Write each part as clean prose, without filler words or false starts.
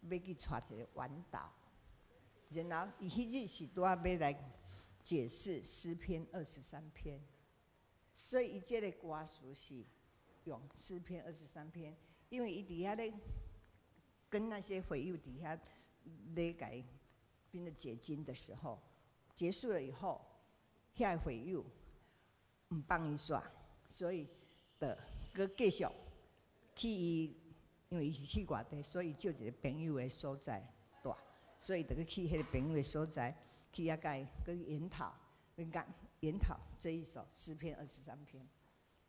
欲去𤆬一个晚禱，然後伊彼日是拄仔欲來解釋詩篇二十三篇，所以伊這个歌詞是用詩篇二十三篇，因為伊佇遐咧跟那些會友佇遐咧共變做解經的時候，結束了以後，遐个會友毋放伊煞，所以就閣繼續去伊，因為伊是去外地，所以借一個朋友的所在蹛，所以就閣去彼个朋友的所在，去遐共伊閣研討，恁講研討這一首詩篇二十三篇。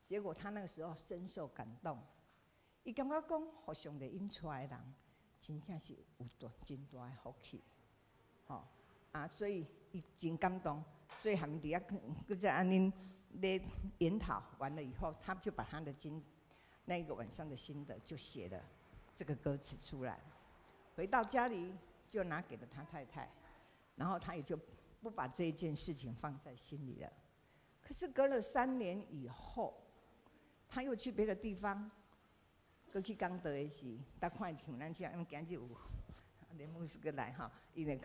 結果他那個時候深受感動，伊感覺講，予上帝引帶的人，真正是有大真大的福氣，吼啊！所以伊真感動，所以含佇遐閣再按呢咧研討完了以後，他就把他的經那個晚上的心得就寫了這個歌詞出來。回到家裡就拿給了他太太，然後他也就不把這一件事情放在心裡了。可是隔了3年以後，他又去別個地方，閣去講道的時，他看像咱這樣，今日有連牧師閣來吼，伊就去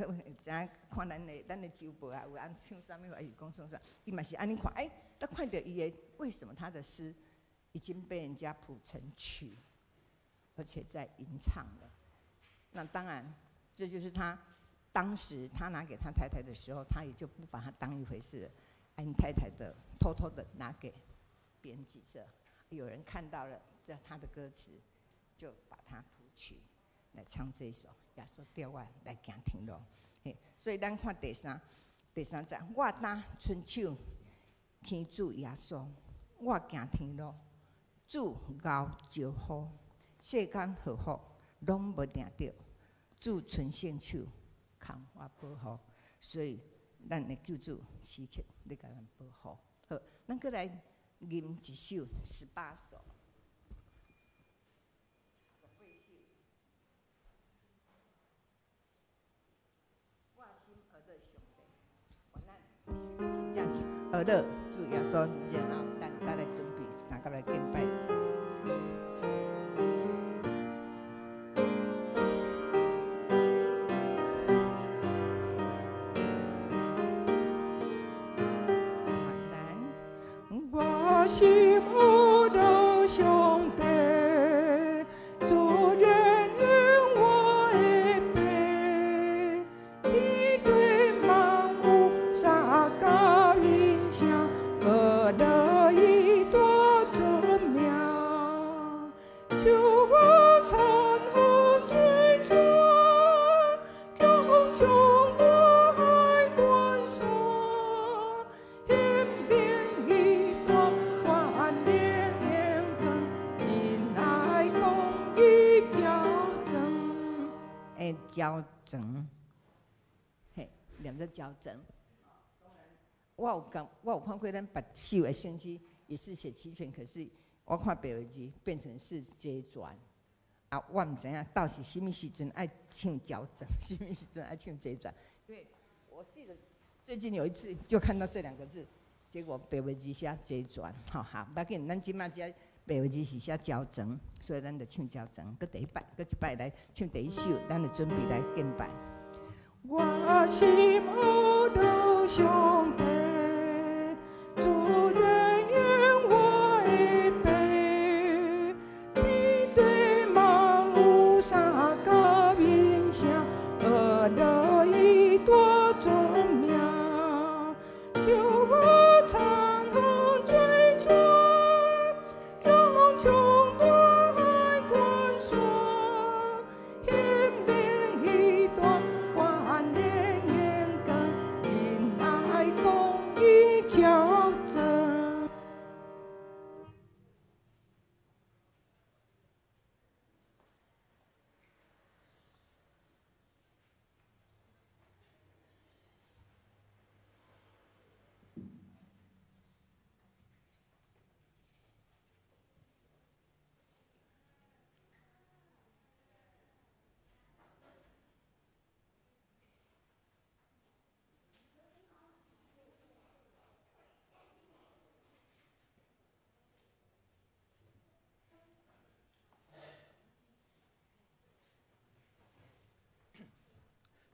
知影看咱的周報啊，有按唱啥物，還是講創啥，伊嘛是按呢看，欸，他看著伊的為什麼他的詩已經被人家譜成曲，而且在吟唱了。那當然，這就是他當時他拿給他太太的時候，他也就不把他當一回事了，𪜶太太的偷偷的拿給編輯社，有人看到了這他的歌詞，就把它譜曲來唱這一首《耶穌帶我來行天路》。嘿，所以咱看第三節，我當伸手牽主耶穌，我行天路，主𠢕招呼，世間禍福攏無定著，主伸聖手牽我保護，所以咱的救主時刻咧共咱保護。好，咱閣來吟一首18首。18首。我心呵樂上帝，願咱心真正呵樂主耶穌，然後咱再來準備三佮來敬拜。來，我心呵樂上帝，主人引我的爸，天地萬有三甲音聲，呵樂伊大尊名，手無殘痕水泉，強衝大海關山，顯明伊大權能榮光，仁愛公義澆灌。欸，澆灌，嘿，念做澆灌。我有講，我有看過咱別首的聖詩，也是寫齊全，可是我看白話字變成是階轉。啊，我毋知影到底啥物時陣愛唱澆灌，啥物時陣愛唱階轉。因為我記得最近有一次就看到這兩個字，結果白話字寫階轉，吼好，無要緊，咱這擺這白話字是寫澆灌，所以咱就唱澆灌。閣第一擺，閣一擺來唱第一首，咱就準備來敬拜。我心呵樂上帝，主人引我的爸，天地萬有三佮音聲，呵樂伊大尊名，手無殘痕水泉，強衝大海關山，顯明伊大權能榮光，仁愛公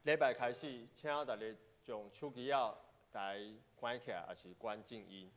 礼拜开始，请大家將手機仔來關起來，抑是關靜音。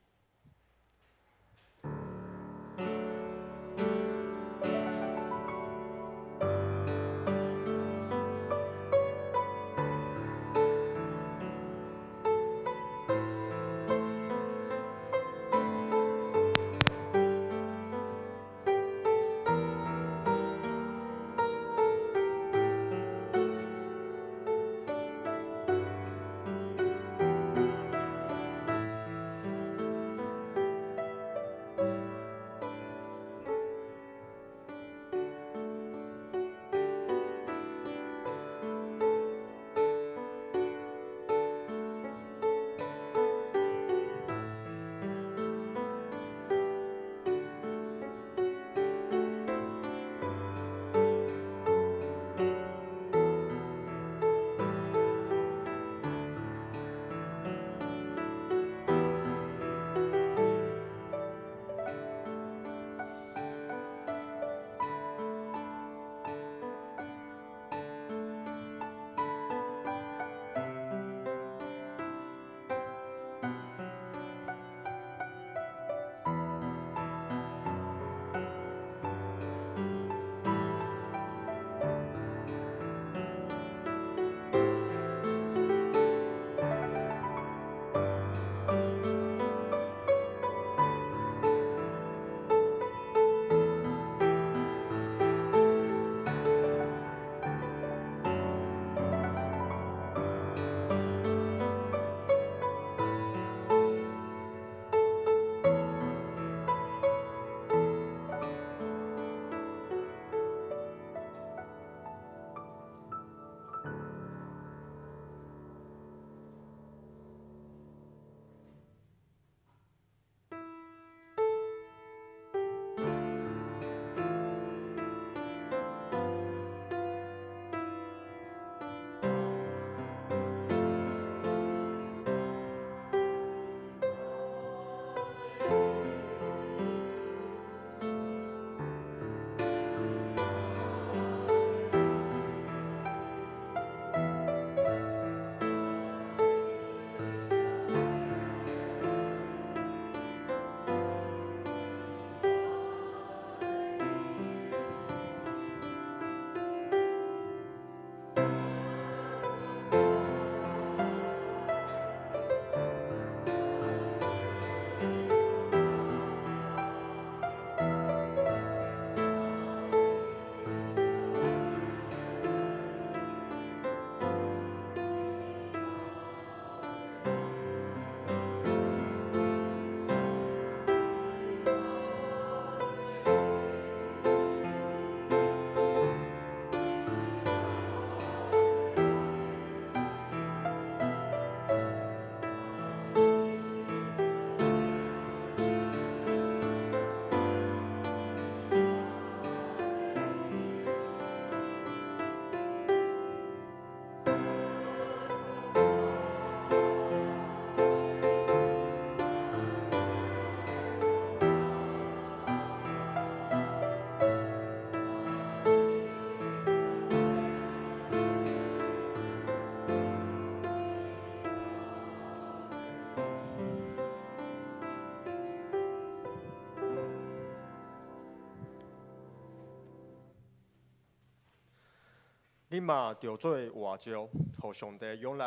你嘛著做活石，予上帝用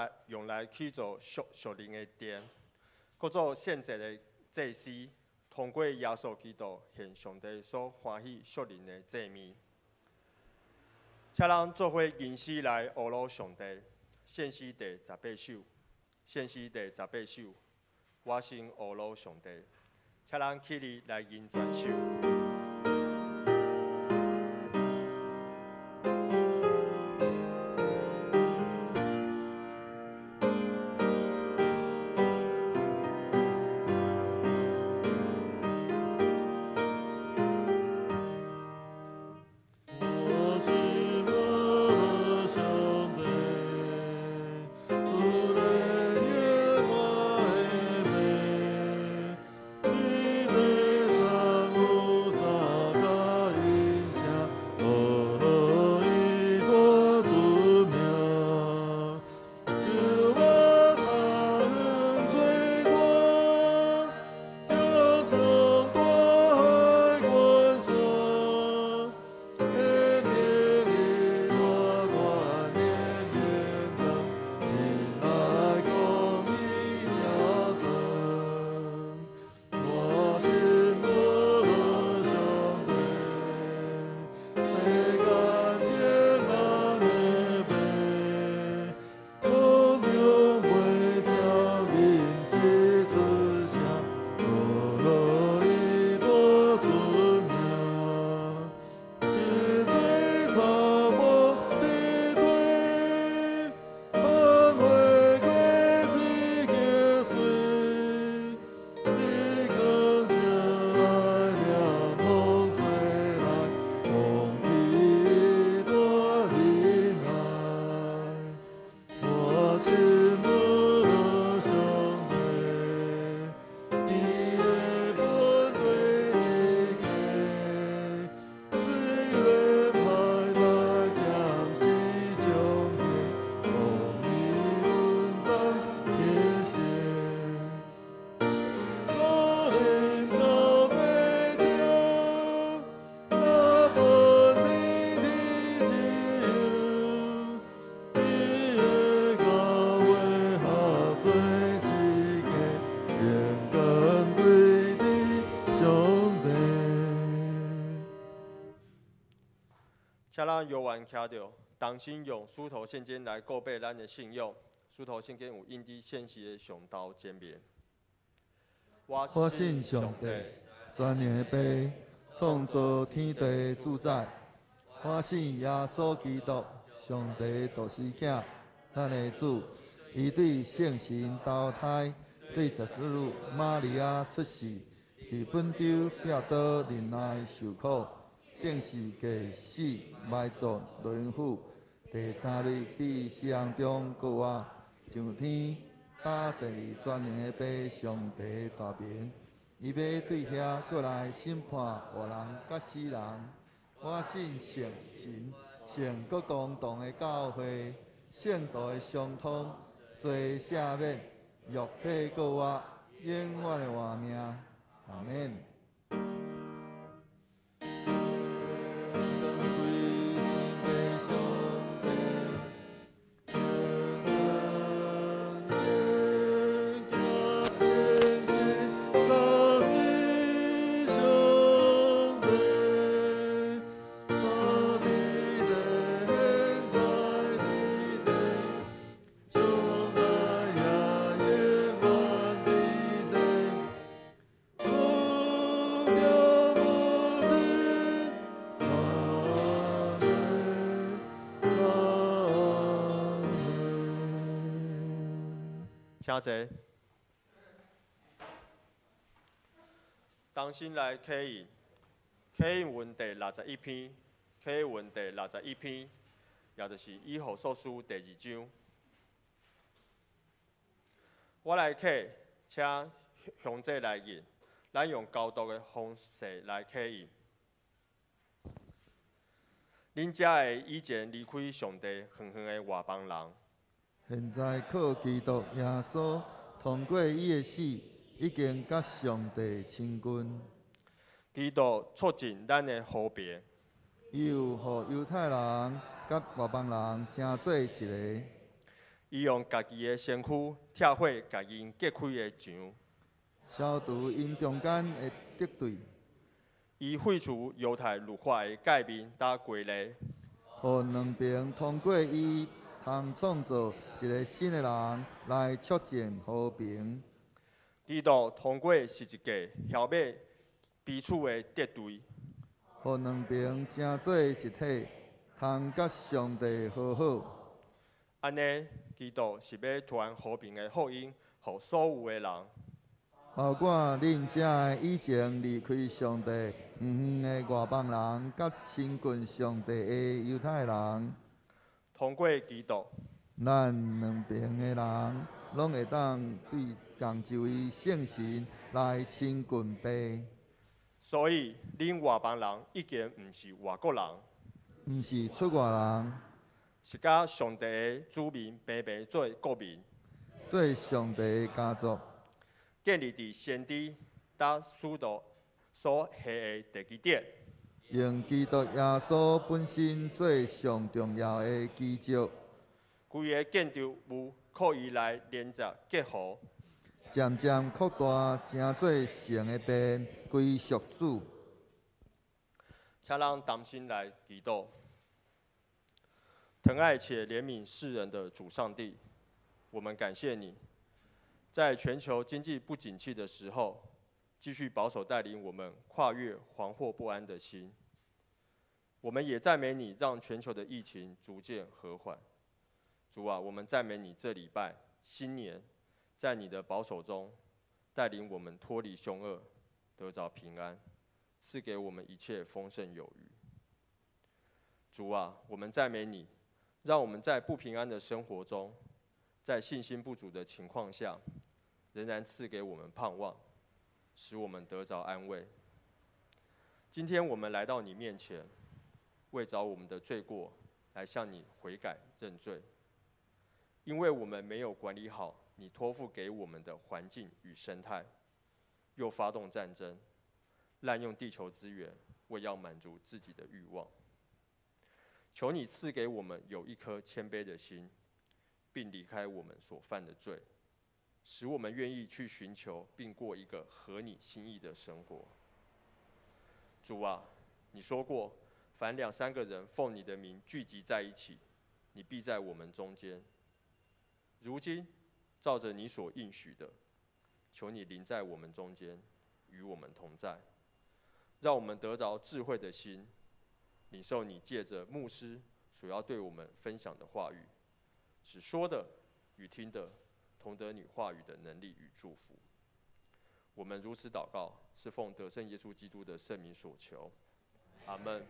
來起造屬靈的殿，閣做聖潔的祭司，通過耶穌基督獻上帝所歡喜屬靈的祭物。請咱做伙吟詩來呵咾上帝，獻詩第18首，獻詩第18首，我心呵咾上帝，請咱起立來吟全首。我请约翰徛著，重新用使徒信经来告白咱的信仰。使徒信经有印伫献席的上头前面。我信上帝，全能的父，创造天地主宰。我信耶稣基督，上帝独生囝，咱的主。伊对圣神投胎，对十四女玛利亚出世，伫本丢彼拉多忍耐受苦，钉十架死埋葬落阴府，第三日伫死人中复活，上天，搭坐伫全能的父上帝大爿。伊欲对遐过来审判活人佮死人。我信圣神，圣阁公同的教会，圣徒的相通，罪赦免，肉体复活，永远的活命。阿免。请坐。同心来启印，启印文第六十一篇，启印文第六十一篇，也就是以弗所书第二章。我来启，请乡姐来印，咱用交读的方式来启印。恁遮个以前离开上帝远远的外邦人，现在靠基督耶稣通过伊的死，已经佮上帝亲近。基督促进咱的和平，伊有予犹太人佮外邦人成做一个。伊用家己的身躯拆毁共𪜶隔开的墙，消除𪜶中间的敌对。伊废除犹太律法的诫命佮规例，予两边通过伊通创造一个新的人来促进和平。基督通过十字架消灭彼此的敌对，予两边成做一体，通佮上帝和好。按呢，基督是欲传和平的福音，予所有的人，包括恁遮个以前离开上帝远远的外邦人，佮亲近上帝的犹太人。通过基督，咱两边的人拢会当对仝一位圣神来亲近父。所以，恁外邦人已经毋是外国人，毋是出外人，是佮上帝的子民平平做国民，做上帝的家族，建立伫先知佮使徒所下的地基顶。用基督耶稣本身做上重要的基石，规个建筑物靠伊来连接结合，渐渐扩大，成做圣的殿，归属主。请咱同心来祈祷。疼爱且怜悯世人的主上帝，我们感谢你，在全球经济不景气的时候，继续保守带领我们跨越惶惑不安的心。我们也赞美你，让全球的疫情逐渐和缓。主啊，我们赞美你，这礼拜新年，在你的保守中，带领我们脱离凶恶，得着平安，赐给我们一切丰盛有余。主啊，我们赞美你，让我们在不平安的生活中，在信心不足的情况下，仍然赐给我们盼望，使我们得着安慰。今天我们来到你面前，为着我们的罪过来向你悔改认罪，因为我们没有管理好你托付给我们的环境与生态，又发动战争，滥用地球资源，为要满足自己的欲望。求你赐给我们有一颗谦卑的心，并离开我们所犯的罪，使我们愿意去寻求并过一个合你心意的生活。主啊，你说过，凡两三个人奉你的名聚集在一起，你必在我们中间。如今，照着你所应许的，求你临在我们中间，与我们同在，让我们得着智慧的心，领受你借着牧师所要对我们分享的话语，使说的与听的同得你话语的能力与祝福。我们如此祷告，是奉得胜耶稣基督的圣名所求。阿门。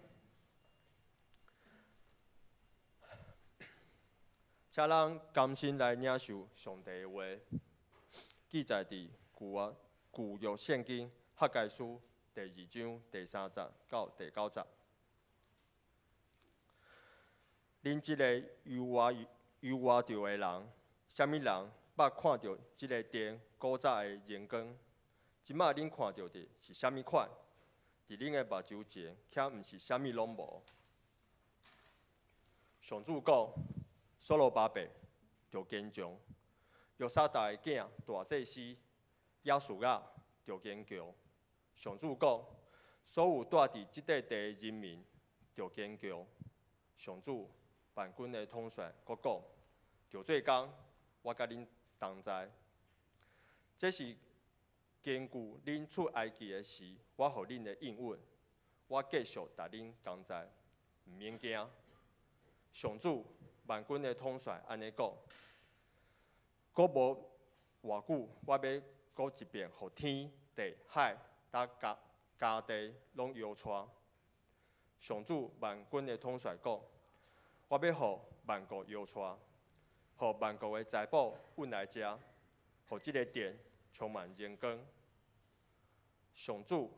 请咱甘心来领受上帝的话，记载伫旧约圣经哈该书第二章第三节到第九节。恁这个犹活犹活著的人，啥物人捌看著这个殿古早的荣光？这马恁看著的是啥物款？伫恁的目睭前，却毋是啥物拢无。上主讲：所罗巴伯著坚强，约沙达的囝大祭司耶书亚著坚强。上主讲：所有住伫这块地的人民著坚强。上主万军的统帅阁讲：著做工，我佮恁同在。这是根据恁出埃及的时，我予恁的应允，我继续共恁同在，毋免惊。上主万军的统帅按呢讲：阁无偌久，我欲阁一遍，予天地海佮加地拢摇掣。上主万军的统帅讲：我欲予万国摇掣，予万国的财宝运来遮，予这个殿充满荣光。上主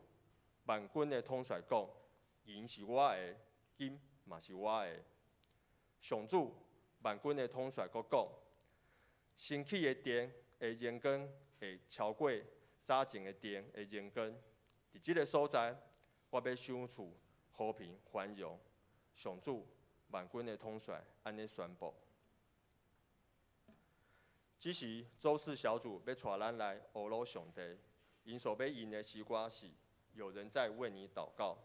万军的统帅讲：银是我的，金嘛是我的。上主万军的统帅阁讲：新起的殿的荣光会超过早前的殿的荣光。伫这个所在，我欲赏赐和平繁荣。上主万军的统帅按呢宣布。这时，周四小组欲带咱来呵咾上帝，𪜶所欲吟的诗歌是：有人在为你祷告。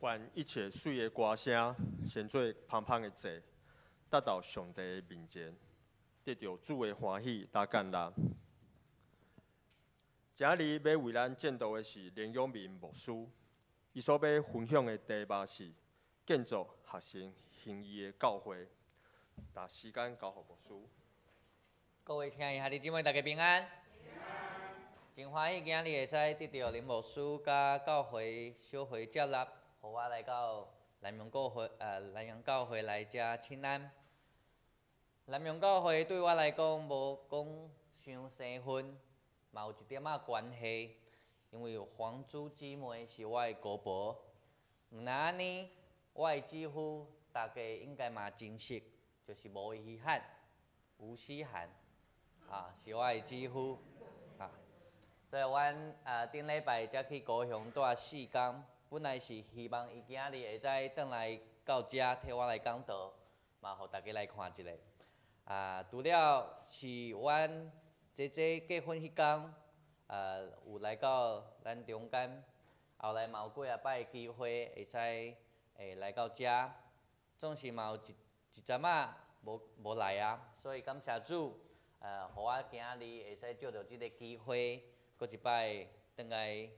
願一切媠的歌聲，先做芳芳的祭，達到上帝的面前，得著主的歡喜佮感恩。今日欲為咱證道的是連永明牧師，伊所欲分享的題目是建造合神心意的教會。把時間交予牧師。各位親愛兄弟姊妹，大家平安。真歡喜今日會使得著林牧師佮教會小會接納，予我來到南陽教會來遮請安。南陽教會對我來講無講傷生分，嘛有一點仔關係，因為黃珠姊妹是我的姑婆。毋但按呢，我的姊夫大家應該嘛真熟，就是吳希漢、吳希涵，啊，是我的姊夫。啊，所以阮頂禮拜才去高雄蹛4工，本來是希望伊今日會使轉來到遮替我來講道，嘛予大家來看一下。啊，除了是阮姐姐結婚彼工，有來到咱中間，後來嘛有幾仔擺機會會使來到遮，總是嘛有一陣仔無來啊，所以感謝主，予我今日會使藉著這个機會，閣一擺轉來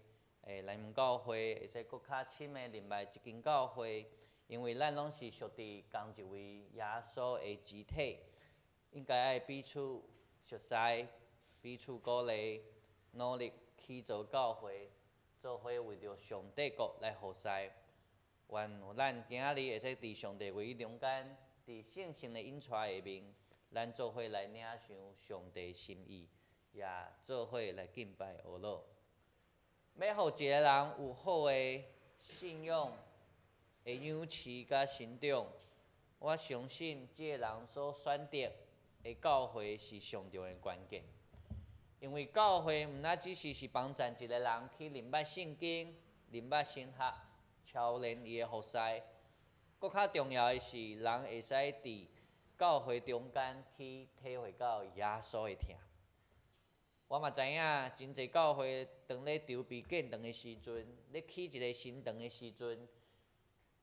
南陽教會，會使閣較深的認識這間教會，因為咱攏是屬佇仝一位耶穌的肢體，應該愛彼此熟似，彼此鼓勵，努力去做教會，做伙為著上帝國來服侍。願咱今日會使佇上帝話語中間，佇聖神的引帶下面，咱做伙來領受上帝心意，也做伙來敬拜阿老。欲予一个人有好的信仰的養飼佮成長，我相信這个人所選擇的教會是上重要的關鍵。因為教會毋但只是幫贊一个人去認捌聖經、認捌神學、操練伊的服侍，閣較重要的是，人會使佇教會中間去體會到耶穌的疼。我嘛知影，真濟教會當咧籌備建堂的時陣，咧起一个新堂的時陣，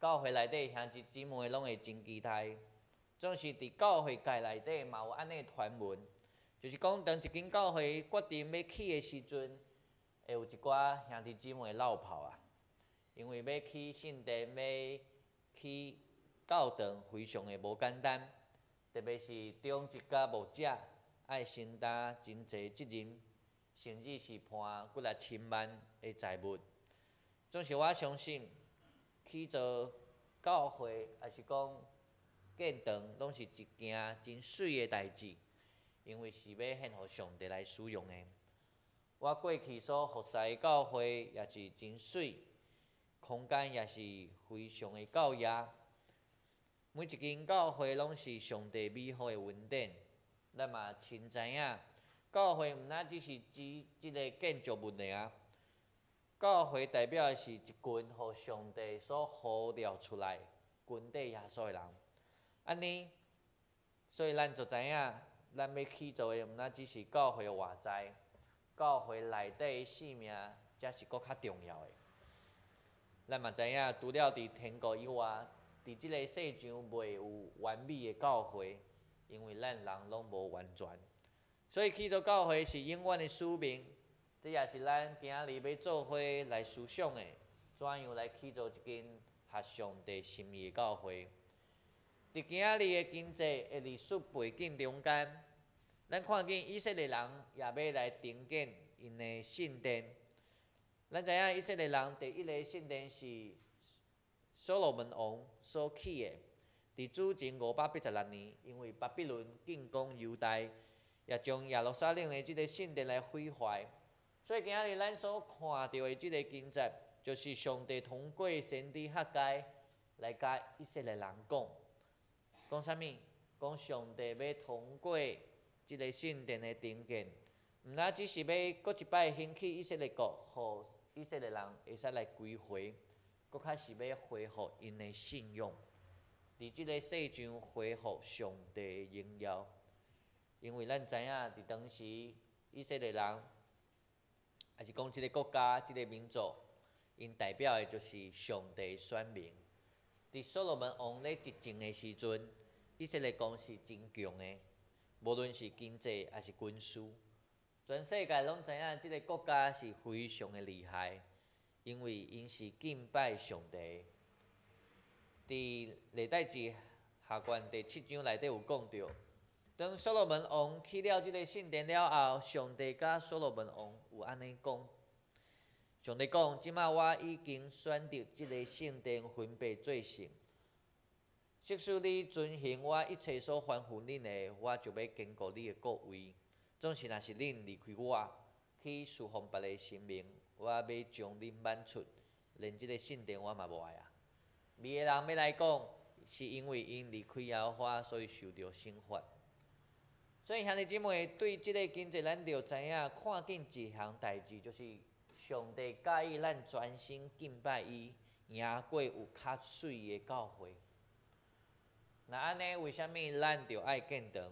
教會內底兄弟姊妹攏會真期待。總是佇教會界內底嘛有按呢傳聞，就是講當一間教會決定欲起的時陣，會有一寡兄弟姊妹落跑啊，因為欲起聖殿、欲起教堂，非常的無簡單，特別是長執佮牧者愛承擔真濟責任，甚至是判幾若千萬的債務。總是我相信，起造教會，抑是講建堂，攏是一件真媠的代誌，因為是欲獻予上帝來使用的。我過去所服侍的教會也是真媠，空間也是非常的夠野。每一間教會攏是上帝美好的恩典，咱嘛深知影，教會毋但只是指這个建築物爾，教會代表的是一群予上帝所呼召出來跟綴耶穌的人。按呢，所以咱就知影，咱欲起造的毋但只是教會外在，教會內底的生命才是閣較重要的。咱嘛知影，除了佇天國以外，佇這个世上袂有完美的教會，因為咱人攏無完全。所以起造教會是永遠的使命，這也是咱今日欲做伙來思想的，怎樣來起造一間合上帝心意的教會。佇今日的經濟的歷史背景中間，咱看見以色列人也欲來重建𪜶的聖殿。咱知影以色列人第一个聖殿是所羅門王所起的，佇主前586年，因為巴比倫進攻猶大，也將耶路撒冷的這个聖殿來毀壞。所以今日咱所看著的這个經節，就是上帝通過先知哈該來共以色列人講，講啥物？講上帝欲通過這个聖殿的重建，毋但只是欲閣一擺興起以色列國，予以色列人會使來歸回，閣較是欲恢復𪜶的信仰，佇這个世上恢復上帝的榮耀。因為咱知影，佇當時以色列人，抑是講這个國家、這个民族， 𪜶代表的就是上帝選民。佇所羅門王咧執政的時陣，以色列國是真強的，無論是經濟抑是軍事，全世界攏知影這个國家是非常的厲害，因為𪜶是敬拜上帝。佇歷代志下卷第七章內底有講著，當所羅門王起了這个聖殿了後，上帝佮所羅門王有按呢講。上帝講：這馬我已經選擇這个聖殿分別做聖。即使你遵行我一切所吩咐恁的，我就欲堅固你的國位。總是若是恁離開我，去事奉別个神明，我欲將恁挽出，連這个聖殿我嘛無愛啊！別的人欲來講，是因為𪜶離開耶和華，所以受著懲罰。所以兄弟姊妹對這个經節，咱就知影看見一項代誌，就是上帝佮意咱專心敬拜伊，贏過有較媠的教會。若按呢，為啥物咱著愛建堂？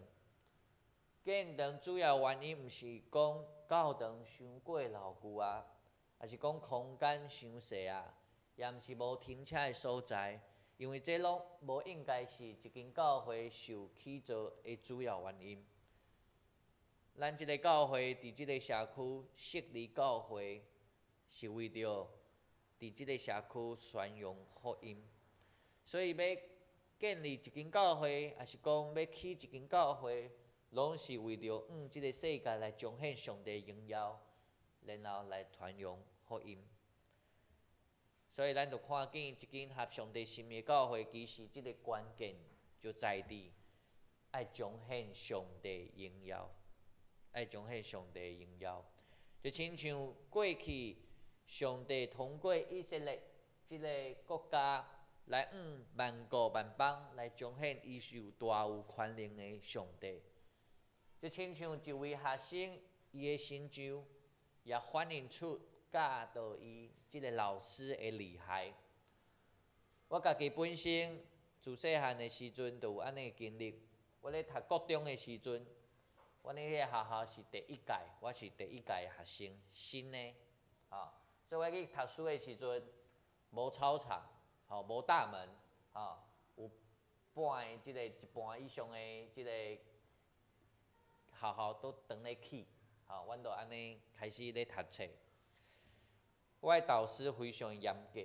建堂主要原因毋是講教堂傷過老舊啊，抑是講空間傷細啊，也毋是無停車的所在，因為這攏無應該是一間教會受起造的主要原因。咱這个教會佇這个社區設立教會，是為著佇這个社區宣揚福音，所以欲建立一間教會，抑是講欲起一間教會，攏是為著向這个世界來彰顯上帝榮耀，然後來傳揚福音。所以咱就看見一間合上帝心意的教會，其實這个關鍵就在佇愛彰顯上帝榮耀，愛彰顯上帝榮耀。就親像過去上帝通過以色列這个國家來向萬國萬邦來彰顯伊是有大有權能的上帝。就親像一位學生，伊的成就也反映出教導伊這个老師的厲害。我家己本身自細漢的時陣就有按呢經歷。我咧讀國中的時陣，阮彼个學校是第一屆，我是第一屆的學生，新的，吼，所以我去讀書的時陣，無操場，吼，無大門，吼，有半个這个一半以上的這个學校都當咧起，吼，阮就按呢開始咧讀冊。我的導師非常嚴格，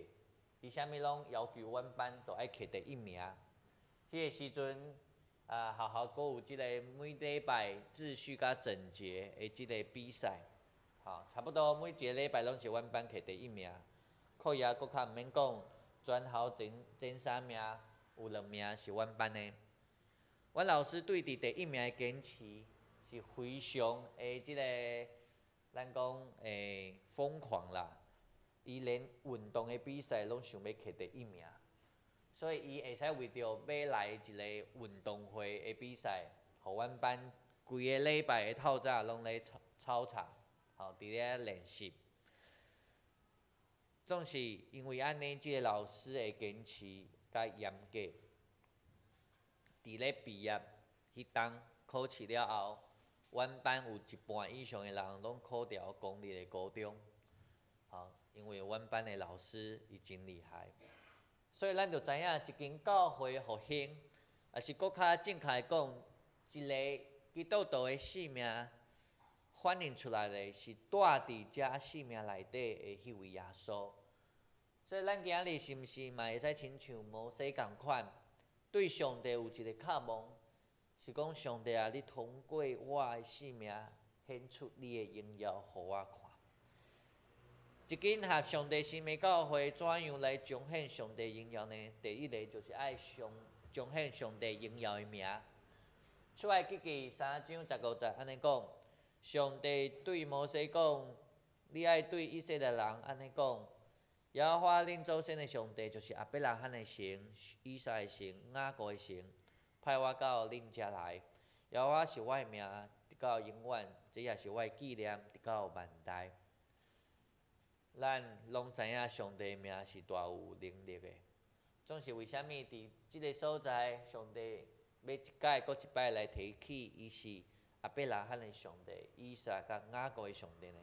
伊啥物攏要求阮班都愛摕第一名。彼个時陣，啊，學校閣有這个每禮拜秩序佮整潔的這个比賽，吼，差不多每一个禮拜攏是阮班摕第一名。課業閣較毋免講，全校前三名有兩名是阮班的。阮老師對佇第一名的堅持是非常的這个，咱講瘋狂啦。伊連運動的比賽攏想欲摕第一名，所以伊會使為著欲來一个運動會的比賽，予阮班規个禮拜的透早攏咧操場，吼，佇咧練習。總是因為按呢，這个老師的堅持佮嚴格，佇咧畢業彼冬考試了後，阮班有一半以上的人攏考著公立的高中，吼，因為阮班的老師伊真厲害，所以咱就知影一間教會復興，抑是閣較正確來講，一个基督徒的生命反映出來的是住佇遮生命內底的彼位耶穌。所以咱今仔日是毋是嘛會使親像摩西仝款，對上帝有一個渴望，是講上帝啊，你通過我的生命顯出你的榮耀，予我看。一間合上帝心的教會，怎樣來彰顯上帝榮耀呢？第一个就是愛彰顯上帝榮耀的名。出埃及記三章十五節按呢講，上帝對摩西講：你愛對以色列人按呢講，耶和華恁祖先的上帝，就是亞伯拉罕的神、以撒的神、雅各的神，派我到恁遮來。耶和華是我的名，直到永遠，這也是我的紀念，直到萬代。咱攏知影上帝名是大有能力的，總是為啥物佇這个所在，上帝欲一擺閣一擺來提起，伊是亞伯拉罕的上帝、以撒佮雅各的上帝呢？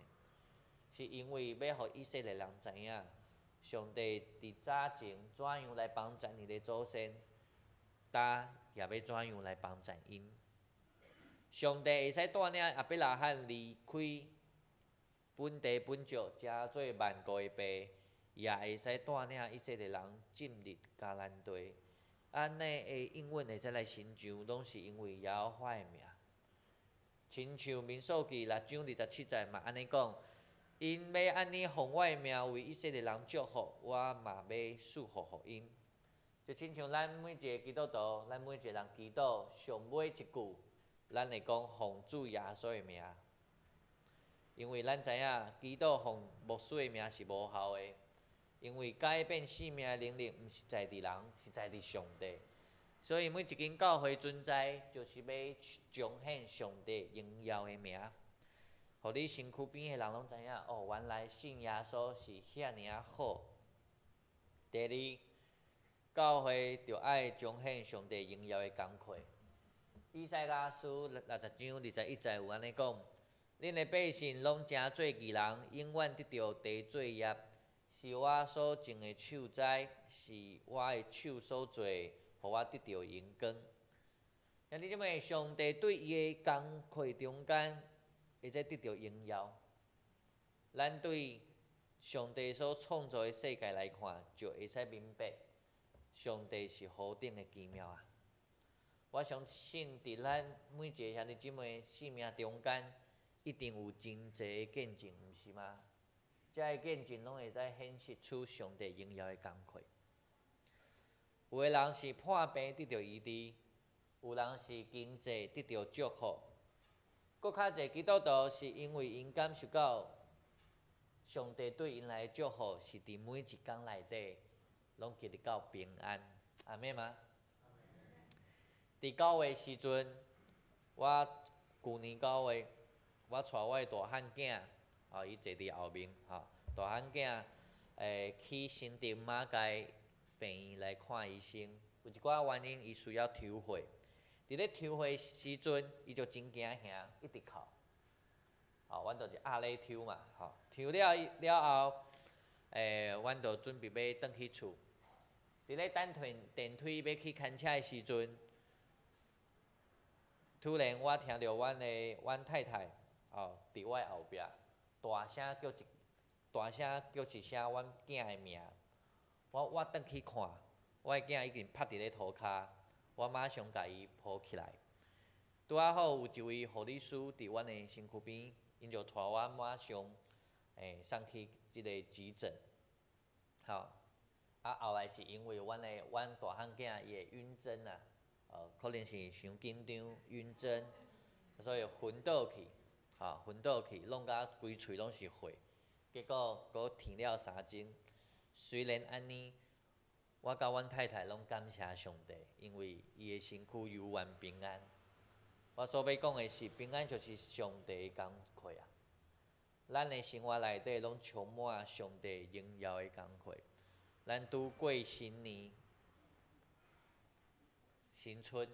是因為欲予以色列人知影，上帝佇早前怎樣來幫贊𪜶的祖先，今也欲怎樣來幫贊𪜶。上帝會使帶領亞伯拉罕離開本地本族，成做萬國的爸，也會使帶領以色列人進入迦南地。按呢的應允會使來成就，攏是因為耶和華的名。親像民數記6章27節嘛按呢講：𪜶欲按呢奉我的名為以色列人祝福，我嘛欲賜福予𪜶。就親像咱每一个基督徒，咱每一个人祈禱上尾一句，咱會講奉主耶穌的名，因為咱知影祈禱奉牧師的名是無效的，因為改變生命的能力毋是在佇人，是在佇上帝。所以每一間教會存在，就是欲彰顯上帝榮耀的名，予你身軀邊的人攏知影，哦，原來信耶穌是遐爾仔好。第二，教會著愛彰顯上帝榮耀的工課。以賽亞書60章21節有按呢講：恁的百姓攏成做義人，永遠得著地做業，是我所種的樹栽，是我的手所做的，予我得著榮光。兄弟姊妹，上帝對伊的工課中間，會使得著榮耀。咱對上帝所創造的世界來看，就會使明白，上帝是何等的奇妙啊！我相信佇咱每一个兄弟姊妹生命中間，一定有真濟的見證，毋是嗎？這个見證攏會使顯示出上帝榮耀的工課。有的人是破病得著醫治，有人是經濟得著祝福，閣較濟基督徒是因為𪜶感受到上帝對𪜶來的祝福，是佇每一工內底攏經歷到平安，阿們嗎？佇9月時陣，我舊年9月，我帶我的大漢囝，哦，伊坐佇後面，吼，大漢囝去新竹馬偕病院來看醫生，有一寡原因，伊需要抽血。佇咧抽血時陣，伊就真驚嚇，一直哭。吼，阮就是壓咧抽嘛，吼，抽了了後，阮就準備欲轉去厝。佇咧等電梯欲去牽車的時陣，突然我聽著阮太太，哦，佇我的後壁，大聲叫一聲阮囝的名。我轉去看，我的囝已經趴佇咧塗跤，我馬上共伊抱起來。拄仔好有一位護理師佇阮的身軀邊，𪜶就帶我馬上送去這个急診。好，啊後來是因為阮大漢囝伊會暈針啊，可能是傷緊張暈針，所以昏倒去，吼，昏倒去，弄甲規喙攏是血，結果閣停了3針。雖然按呢，我佮阮太太攏感謝上帝，因為伊的身軀猶原平安。我所欲講的是，平安就是上帝的工課啊！咱的生活內底攏充滿上帝榮耀的工課。咱拄過新年、新春，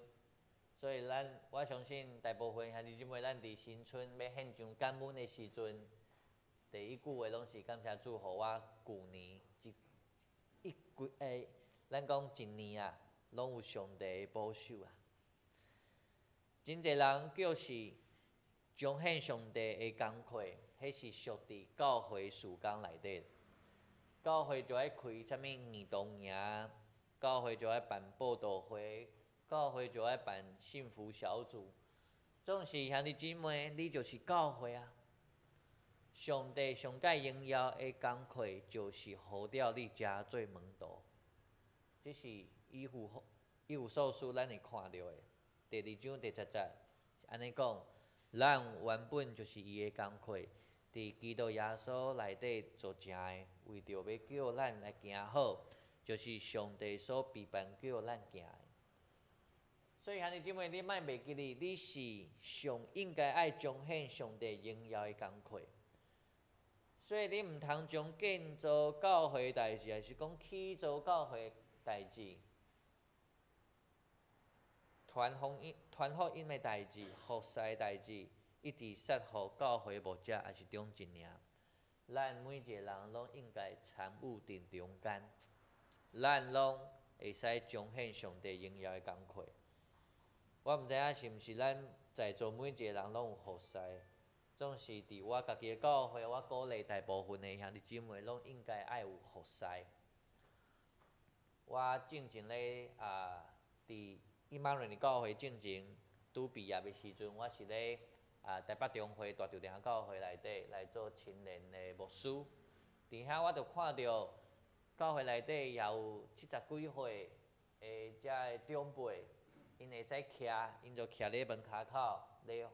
所以咱我相信大部分兄弟姊妹，咱佇新春欲獻上感恩的時陣，第一句話攏是感謝主，予我舊年一一季咱講一年啊，攏有上帝的保守啊！真濟人叫是彰顯上帝的工課，彼是屬佇教會事工內底。教會就愛開啥物兒童營，教會就愛辦佈道會，教會就愛辦幸福小組。總是兄弟姊妹，你就是教會啊！上帝上蓋榮耀的工課，就是呼召你成做門徒。這是以弗所書咱會看著的。第二章第十節按呢講，咱原本就是伊的工課，佇基督耶穌內底做成的，為著欲叫咱來行好，就是上帝所備辦叫咱行的。所以兄弟姊妹，你莫袂記得，你是上應該愛彰顯上帝榮耀的工課。所以你毋通將建造教會代誌，抑是講起造教會代誌，傳福音的代誌、服侍的代誌，一直說予教會牧者抑是長執爾。咱每一个人攏應該參與佇中間，咱攏會使彰顯上帝榮耀的工課。我毋知影是毋是咱在座每一個人攏有服侍，總是佇我家己的教會，我鼓勵大部分的兄弟姊妹攏應該愛有服侍。我進前咧啊，佇以馬內利教會進前拄畢業的時陣，我是咧啊台北中會大稻埕教會內底來做青年的牧師。佇遐我就看著教會內底也有七十幾歲的遮个長輩，𪜶會使徛，𪜶就徛咧門跤口咧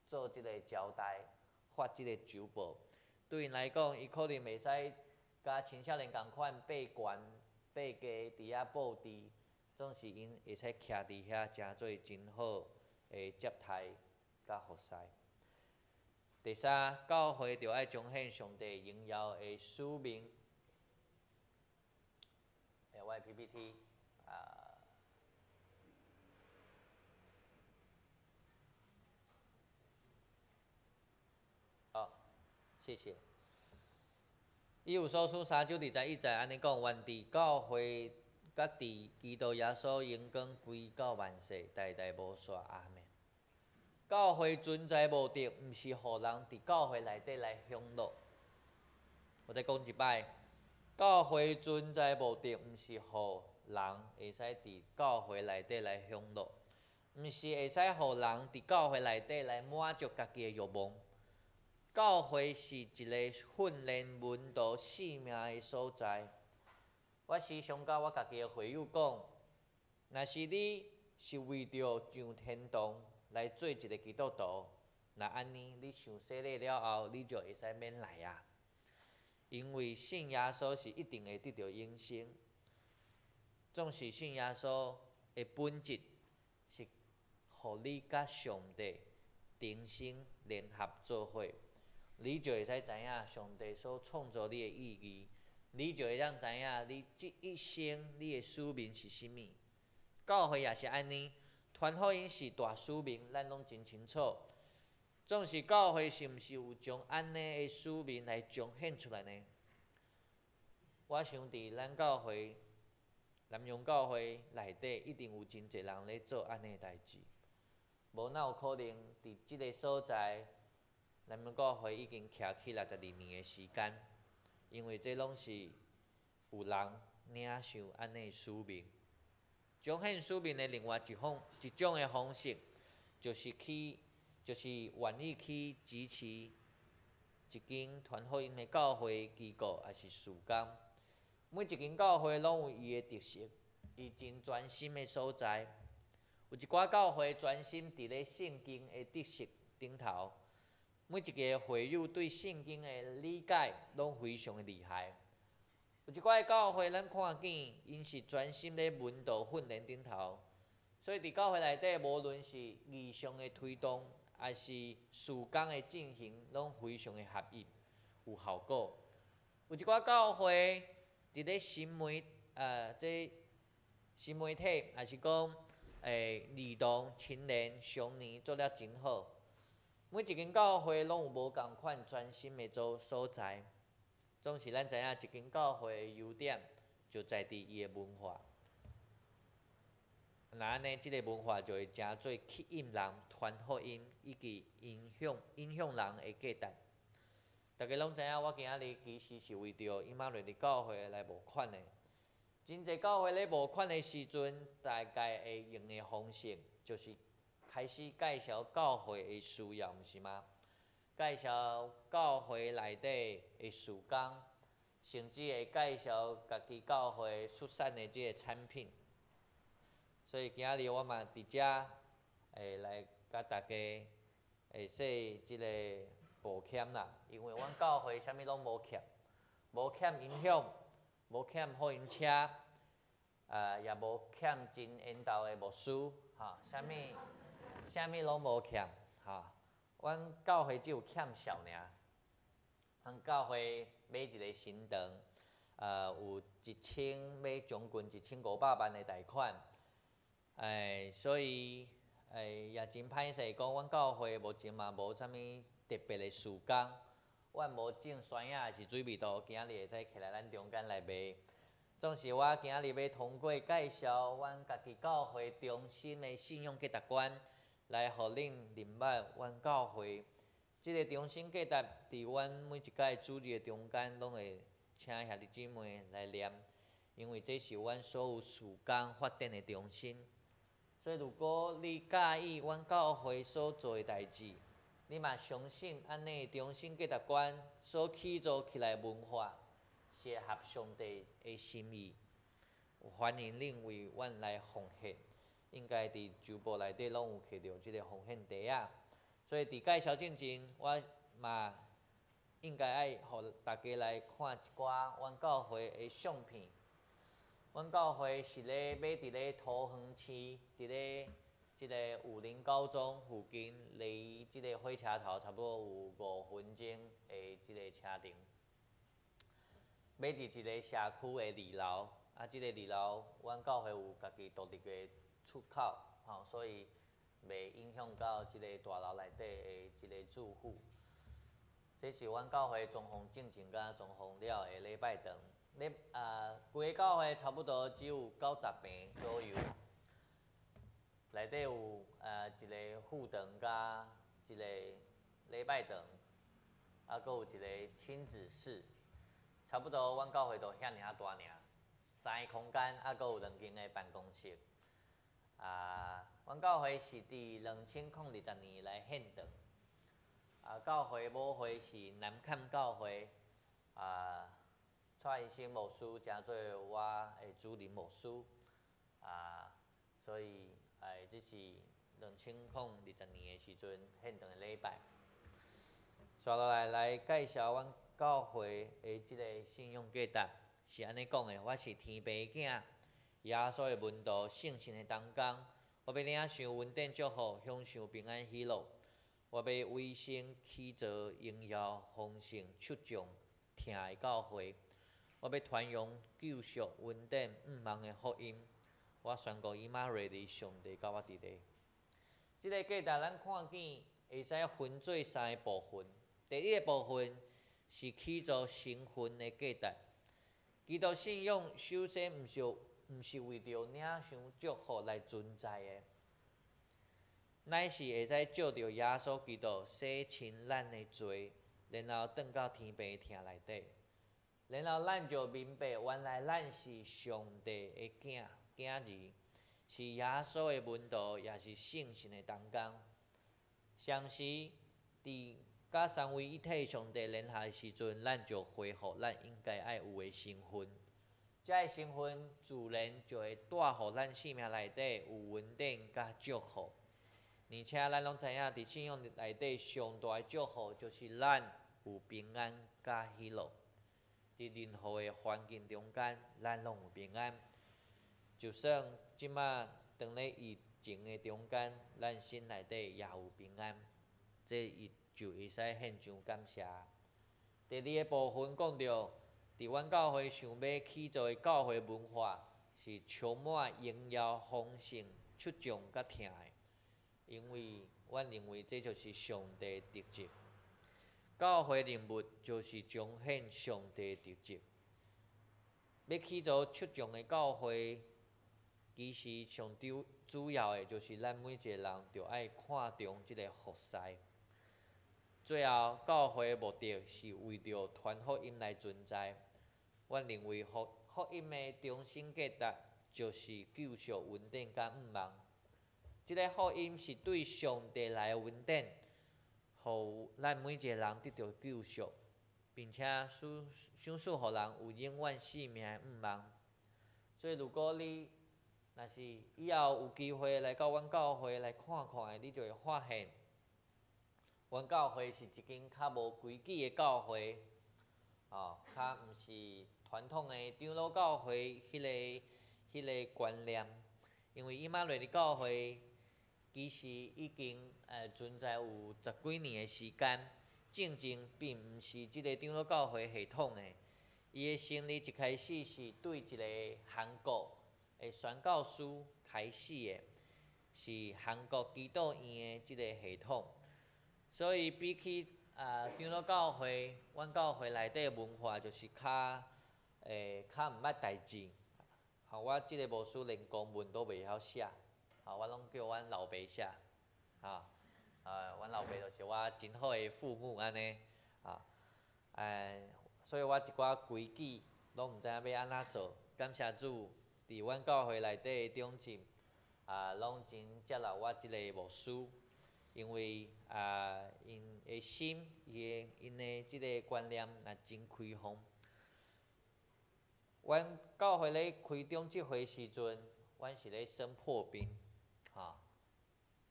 做這个招待，發這个周報。對𪜶來講，伊可能袂使佮青少年仝款爬懸爬低佇遐布置，總是𪜶會使徛佇遐，誠做真好的接待佮服侍。第三，教會著愛彰顯上帝榮耀的使命。我的 PPT 啊，好，謝謝。以弗所書三章二十一節按呢講：願佇教會佮佇基督耶穌榮光歸到萬世，代代無煞。阿們。教會存在目的，毋是予人佇教會內底來享樂。我再講一擺，教會存在目的，毋是予人會使佇教會內底來享樂，毋是會使予人佇教會內底來滿足家己的欲望。教會是一個訓練門徒性命的所在。我時常佮我家己的會友講，若是你是為著上天堂來做一個基督徒，若按呢，你受洗禮了後，你就會使免來啊。因為信耶穌是一定會得著永生。總是信耶穌的本質是予你佮上帝重新聯合做伙，你就會使知影上帝所創造你的意義，你就會當知影你這一生你的使命是啥物。教會也是按呢，傳福音是大使命，咱攏真清楚。總是教會是毋是有將按呢的使命來彰顯出來呢？我想佇咱教會南洋教會內底，一定有真濟人咧做按呢的代誌。無哪有可能佇這个所在，南洋教會已經徛起62年的時間，因為這攏是有人領受按呢的使命。彰顯使命的另外一方一種的方式，就是願意去支持一間傳福音的教會機構，抑是事工。每一間教會攏有伊的特色，伊真專心的所在。有一寡教會專心佇咧聖經的知識頂頭，每一个會友對聖經的理解攏非常的厲害。有一寡教會，咱看見𪜶是專心咧門徒訓練頂頭，所以佇教會內底，無論是異象的推動，抑是事工的進行，攏非常的合一，有效果。有一寡教會佇咧這新媒體，抑是講兒童、青年、少年做了真好。每一間教會攏有無仝款專心的做所在。總是咱知影，一間教會的優點就在佇伊的文化。若按呢，這个文化就會誠做吸引人、傳福音以及影響人的價值。大家攏知影，我今仔日其實是為著以馬內利教會來募款的。真濟教會咧募款的時陣，大概會用的方式就是開始介紹教會的需要，毋是嗎？介紹教會內底的事工，甚至會介紹家己教會出產的這个產品。所以今仔日我嘛佇遮會來佮大家會說這个抱歉啦，因為阮教會啥物攏無欠，無欠音響，無欠福音車，也無欠真緣投的牧師，吼，啥物啥物攏無欠，吼。阮教會只有欠數爾，阮教會買一个新堂，有一千買將近1500萬的貸款，所以也真歹勢講，阮教會目前嘛無啥物特別的事工。阮無種酸仔抑是水蜜桃，今仔日會使徛來咱中間來賣。總是我今仔日欲通過介紹阮家己教會中心的信仰價值觀，來予恁認捌阮教會。這个中心價值，佇阮每一屆主日的中間，攏會請兄弟姊妹來念，因為這是阮所有事工發展的中心。所以，如果你佮意阮教會所做的代誌，你嘛相信按呢中心價值觀所起造起來文化是合上帝的心意，歡迎恁為阮來奉獻。應該佇周報內底攏有摕著這个奉獻袋仔。所以佇介紹進前，我嘛應該愛予大家來看一寡阮教會的相片。阮教會是咧欲佇咧桃園市，佇咧這个武陵高中附近，離這个火車頭差不多有5分鐘的這个車程。欲佇一个社區的二樓，啊，這个二樓阮教會有家己獨立的出口，吼，所以袂影響到這个大樓內底的這个住戶。這是阮教會裝潢進前佮裝潢了的禮拜堂。禮啊，規个教會差不多只有90坪左右，內底有一个副堂佮一个禮拜堂，啊，閣有一个親子室，差不多阮教會就遐爾仔大爾，三个空間，啊，閣有兩間的辦公室。啊，阮教會是佇2020年來獻堂，啊，教會母會是南崁教會，啊。蔡醫生牧師成做我的主任牧師，啊，所以哎，這是2020年的時陣獻堂的禮拜。紲落來來介紹阮教會的這个信仰價值，是按呢講的：我是天父囝，耶穌的門徒，聖神的同工。我欲領受恩典祝福，享受平安喜樂。我欲委身起造榮耀豐盛出眾疼的教會。我欲傳揚救贖恩典向望的福音。我宣告以馬內利，上帝佮我佇咧。這个價值咱看見會使分做三个部分。第一个部分是起造身份的價值。基督信仰首先毋是為著領受祝福來存在的，乃是會使藉著耶穌基督洗清咱的罪，然後轉到天父疼內底。然後咱就明白，原來咱是上帝的囝囝兒，是耶穌的門徒，也是聖神的同工。同時，佇佮三位一體上帝聯合的時陣，咱就恢復咱應該愛有的身份。這个身份自然就會帶予咱生命內底有恩典佮祝福。而且咱攏知影，佇信仰內底上大的祝福，就是咱有平安佮喜樂。佇任何的環境中間，咱攏有平安。就算這馬當咧疫情的中間，咱心內底也有平安。這伊就會使獻上感謝。第二个部分講著，佇阮教會想欲起造的教會文化，是充滿榮耀、豐盛、出眾佮疼的，因為阮認為這就是上帝的特質。教會任務就是彰顯上帝的特質。欲起造出眾的教會，其實上主要的就是咱每一个人著愛看重這个服侍。最後，教會的目的是為著傳福音來存在。阮認為福音的中心價值就是救贖恩典佮向望。這个福音是對上帝來的恩典，予咱每一个人得著救贖，並且賞賜予人有永遠生命的向望。所以，如果你若是以後有機會來到阮教會來看看的，你就會發現，阮教會是一間較無規矩的教會，哦，較毋是傳統的長老教會彼个觀念，因為以馬內利教會其實已經存在有十幾年的時間，進前並毋是這个長老教會系統的，伊的成立一開始是對一個韓國的宣教師開始的，是韓國基督院的這个系統，所以比起啊，長老教會，阮教會內底文化就是較較毋捌代誌。吼，我這个牧師連公文都袂曉寫，吼，我攏叫阮老爸寫，吼，啊，阮老爸就是我真好的父母按呢，啊，所以我一寡規矩攏毋知影欲按怎做。感謝主，佇阮教會內底的長執，啊，攏真接納我這个牧師，因為啊，𪜶的心，伊的𪜶的這个觀念也真開放。阮教會咧開長執會時陣，阮是咧生破冰，吼，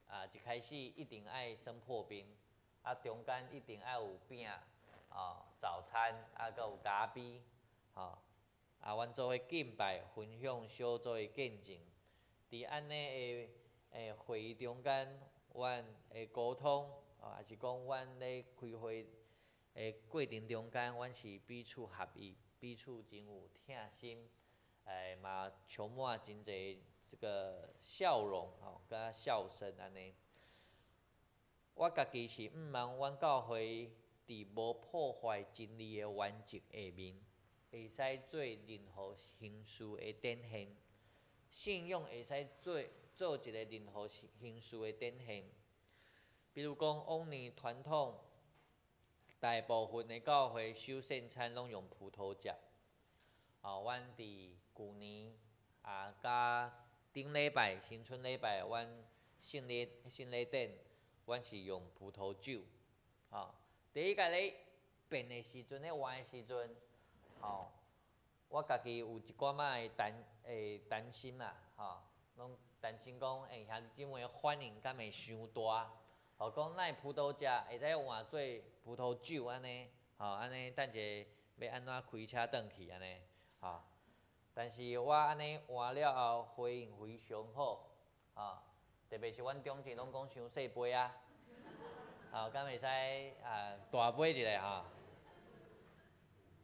啊，一開始一定愛生破冰，啊，中間一定愛有餅，哦，早餐，啊，閣有咖啡，吼，啊，阮做伙敬拜、分享、小組的見證，佇按呢的會議中間，阮會溝通，哦，抑是講阮咧開會的過程中間，阮是彼此合一。彼此真有疼心，嘛充滿真濟這个笑容吼，佮笑聲按呢。我家己是向望阮教會佇無破壞真理的原則下面，會使做任何形式的展現，信仰會使做做一个任何形式的展現。比如講，往年傳統。大部分的教會守聖餐攏用葡萄汁。哦，阮佇舊年啊，佮頂禮拜新春禮拜，阮聖禮聖禮典，阮是用葡萄酒。吼，第一個咧變的時陣，咧換的時陣，吼，我家己有一寡仔的擔心啦，吼，攏擔心講，兄弟姊妹反應敢會傷大？吼，講咱的葡萄汁會使換做葡萄酒按呢，吼，按呢等下欲按怎開車轉去按呢，吼。但是我按呢換了後，回應非常好，吼，特別是阮長執攏講傷細杯啊，吼，敢會使啊大杯一下吼。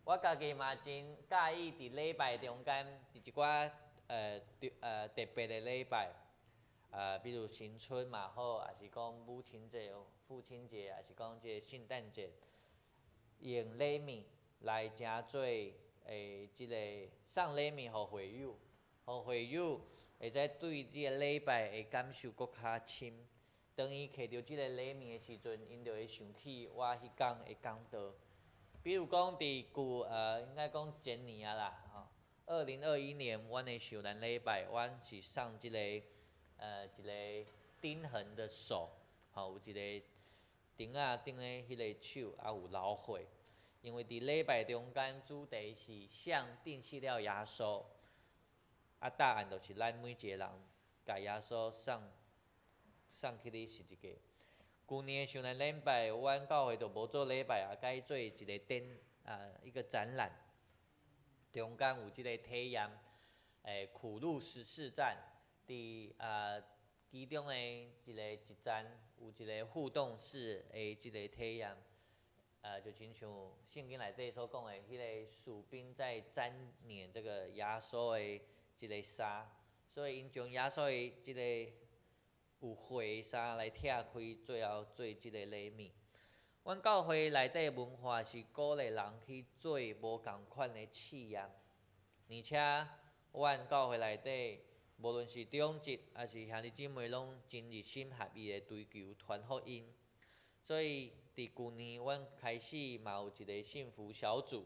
我家己嘛真佮意佇禮拜中間，佇一寡特別的禮拜。比如新春嘛好，抑是講母親節、父親節，抑是講這个聖誕節，用禮物來成做這个送禮物予會友，予會友會使對這个禮拜的感受閣較深。當伊摕著這个禮物的時陣，𪜶就會想起我彼工的講道。比如講，佇舊應該講前年啊啦，吼，2021年，阮的受難禮拜，阮是送這个一个釘痕的手，吼，有一个釘仔頂的彼个手，啊有流血。因為佇禮拜中間主題是像釘死了耶穌，啊答案就是咱每一个人共耶穌送送去佇十字架。舊年的受難禮拜，阮教會就無做禮拜，啊改做一个展啊一個展覽，中間有這个體驗，苦路十四站。佇啊，其中的一个一站有一个互動式的這个體驗，就親像聖經內底所講的，彼个士兵在沾染這个耶穌的這个衫，所以𪜶將耶穌的這个有血的衫來拆開，最後做這个禮物。阮教會內底文化是鼓勵人去做無仝款的試驗，而且阮教會內底，無論是長執抑是兄弟姊妹，攏真熱心合意的追求傳福音。所以佇舊年，阮開始嘛有一个幸福小組，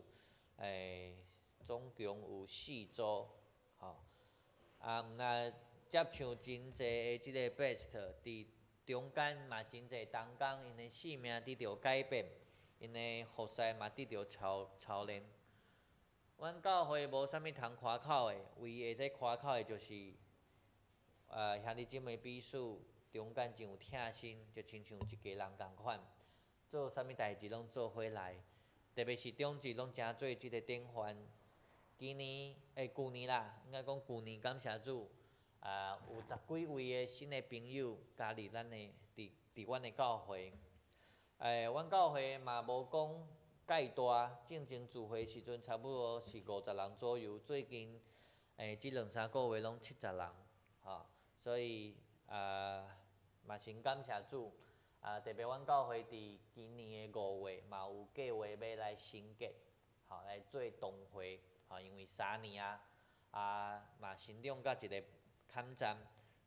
總共有四組，吼。啊，毋但接像真濟的這个 best，佇中間嘛真濟同工，𪜶的性命得著改變，𪜶的服侍嘛得著操操練。阮教會無啥物通誇口的，唯一會使誇口的就是，兄弟姊妹彼此中間真有疼心，就親像一家人仝款，做啥物代誌攏做伙來，特別是長執攏誠做這个典範。今年舊年啦，應該講舊年感謝主，啊，有十幾位的新的朋友加入咱的，佇佇阮的教會。阮教會嘛無講蓋大，進前聚會時陣差不多是50人左右，最近這兩三個月攏70人，吼，所以啊，嘛先感謝主，啊，特別阮教會佇今年的5月嘛有計劃欲來新結，吼來做堂會，吼因為3年啊，啊嘛成長甲一個坎站，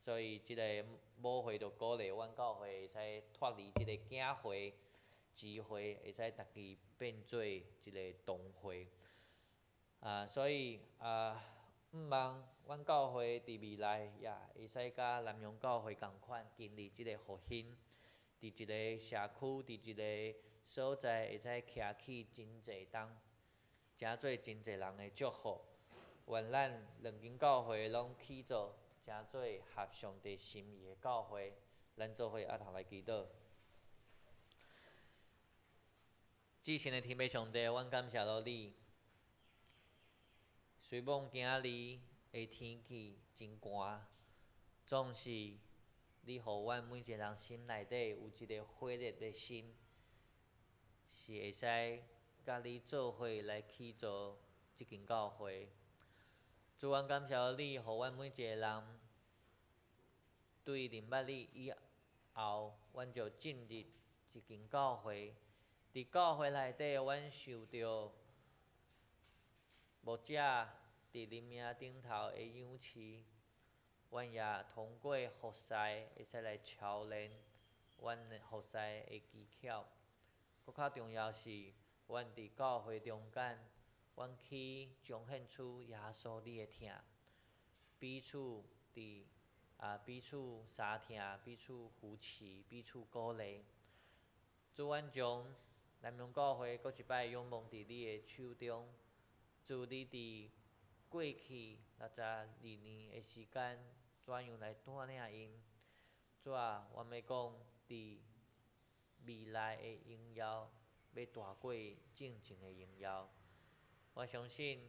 所以這个母會就鼓勵阮教會會使脫離這個囝會、支會，會使逐家變做一个堂會。啊，所以啊，向望阮教會佇未來也會使佮南洋教會仝款經歷這个復興，佇一个社區，佇一个所在，會使徛起真濟當，成做真濟人的祝福。願咱兩間教會攏起做，成做合上帝心意的教會。咱做伙阿頭來祈禱。至聖的天父上帝，阮感謝了你。雖罔今仔日的天氣真寒，總是你予阮每一个人心內底有一个火熱的心，是會使佮你做伙來起造這間教會。主，阮感謝你，予阮每一个人對認捌你以後，阮就進入這間教會。佇教會內底，阮受著牧者佇靈命頂頭的養飼，阮也通過服侍會使來操練阮的服侍的技巧。閣較重要是，阮佇教會中間，阮去彰顯出耶穌你的疼，彼此佇啊彼此相疼，彼此扶持，彼此鼓勵。主，阮將南洋教會閣一擺仰望佇你的手中。主，你佇過去62年的時間，怎樣來帶領𪜶？主啊，阮欲講佇未來的榮耀，欲大過進前的榮耀。我相信，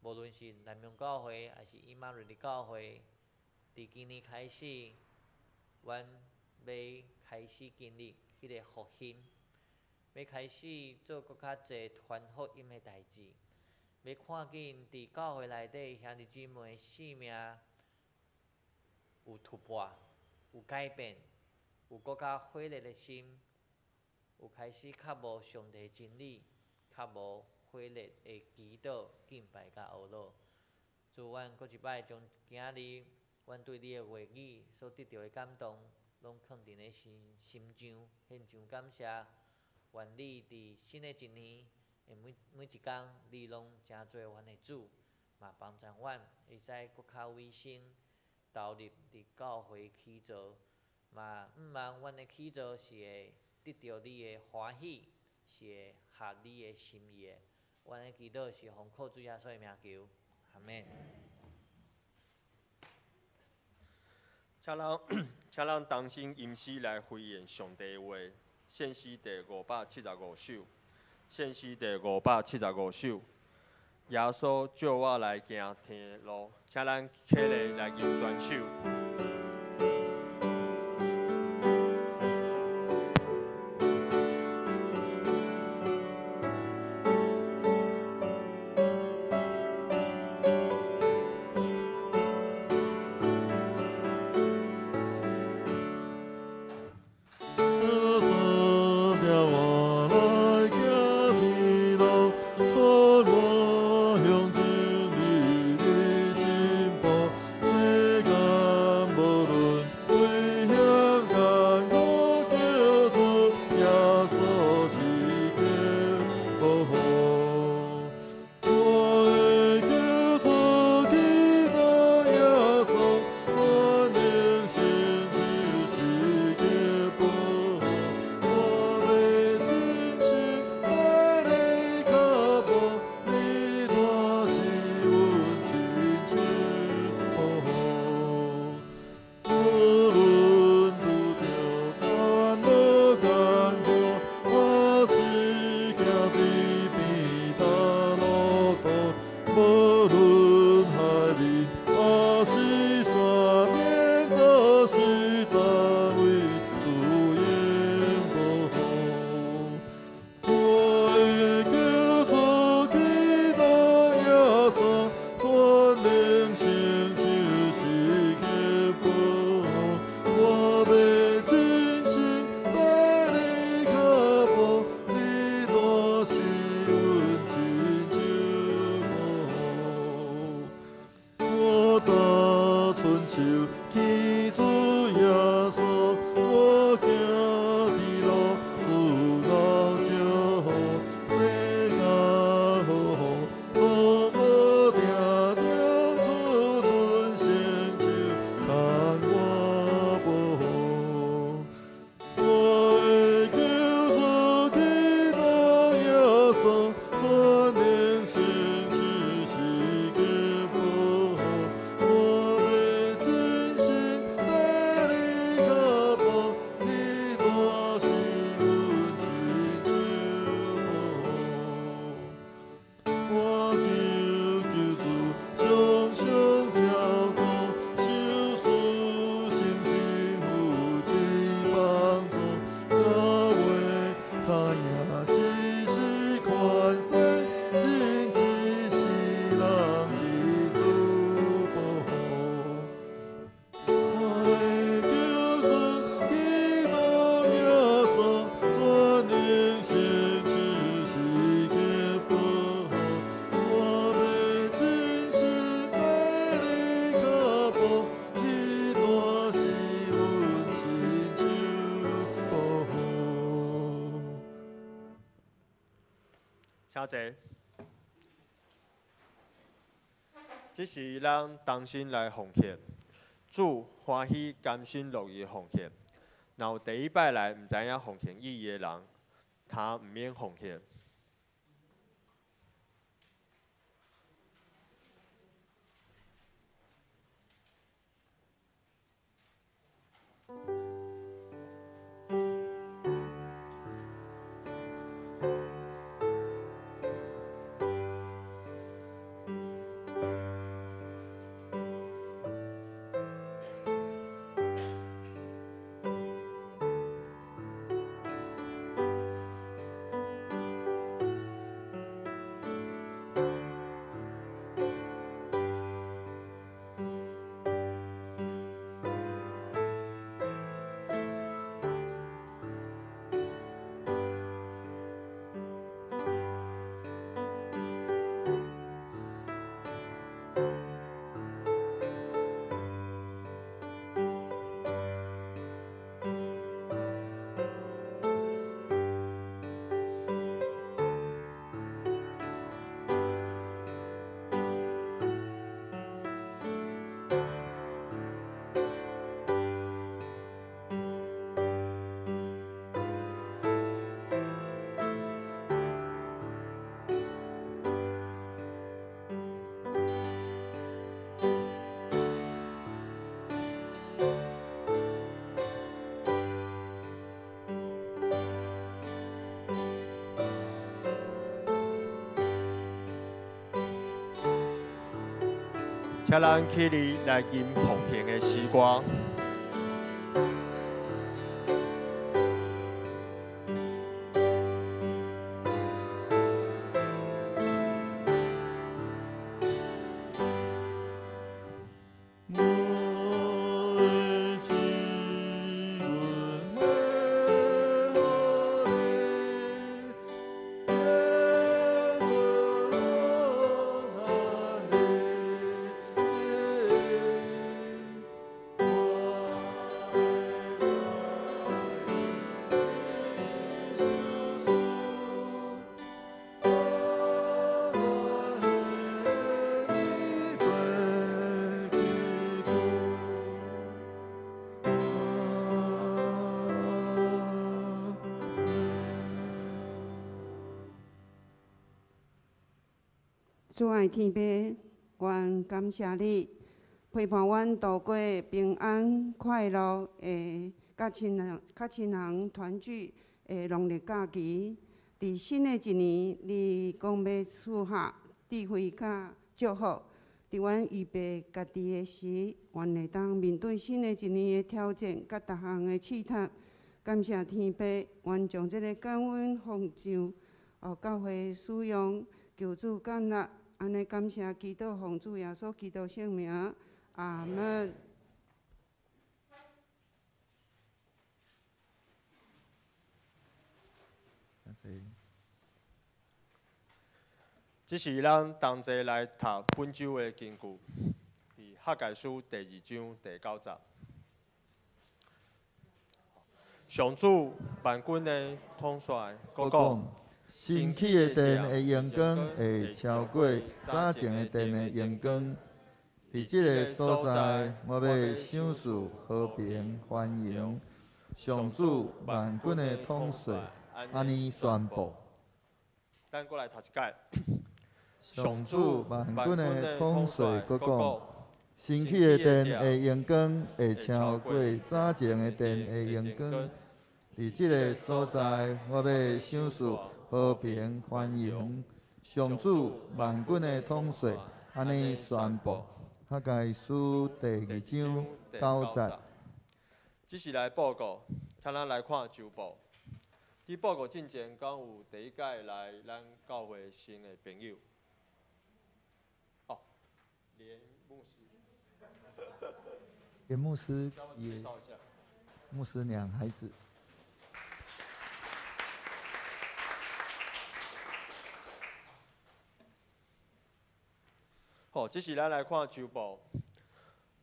無論是南洋教會，抑是以馬內利教會，佇今年開始，阮欲開始經歷彼個復興，欲開始做閣較濟傳福音的代誌，欲看見佇教會內底兄弟姊妹性命有突破、有改變、有閣較火熱的心，有開始渴慕上帝真理，渴慕火熱的祈禱、敬拜佮哀禱。主，阮閣一擺將今仔日阮對你的話語所得著的感動，攏囥佇你心心上，獻上感謝。願你佇新的一年的每每一工，你攏成做阮的主，嘛幫助阮會使閣較委身投入佇教會起造，嘛向望阮的起造是會得著你的歡喜，是會合你的心意的。阮的祈禱是奉靠主耶穌的名求，阿們。請咱請咱同心吟詩來回應上帝的話，獻詩第575首，獻詩第575首。耶穌召我來行天路，請咱起立來吟全首。耶穌坐。这是咱同心来奉献，主欢喜甘心乐意奉献。若有第一摆来毋知影奉献意义的人，他毋免奉献。请咱起立来吟奉献的诗歌。主爱天父，阮感谢你陪伴阮度过平安快乐的，佮亲人、佮亲人团聚的农历假期。伫新的一年，你讲欲赐下智慧佮祝福，伫阮预备家己的时，阮会当面对新的一年的挑战佮逐项的试探。感谢天父，阮将这个感恩奉上，予教会使用，求主接纳。按呢感谢祈祷，奉主耶稣基督圣名，阿门。这是咱同齐来读本周的经句，伫哈该书第二章第九节。上主万军的统帅，阁讲。新起的殿的荣光会超过早前的殿的荣光。伫这个所在，我欲赏赐和平繁荣。上主万军的统帅按呢宣布。咱阁来读一摆。上主万军的统帅阁讲：新起的殿的荣光会超过早前的殿的荣光。伫这个所在，我欲赏赐和平繁荣。上主万军的统帅按呢宣布。哈该书第二章九节。这是来报告，请咱来看周报。伫报告进前，敢有第一届来咱教会新的朋友？哦，连牧师。连牧师也，牧师两孩子。好，这是咱来看周报。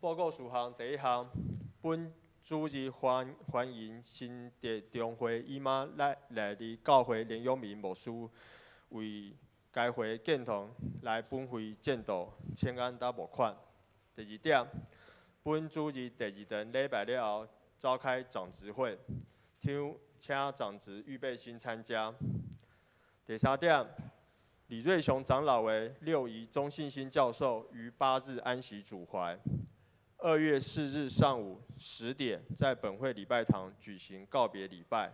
报告事项第一项，本主日欢欢迎新竹中会以马内利教会连永明牧师为该会建堂来本会建道请安搭募款。第二点，本主日第二顿礼拜了后，召开长执会，请长执预备心参加。第三点，李瑞雄长老为六仪钟信兴教授于8日安息主怀。2月4日上午10点，在本会礼拜堂举行告别礼拜。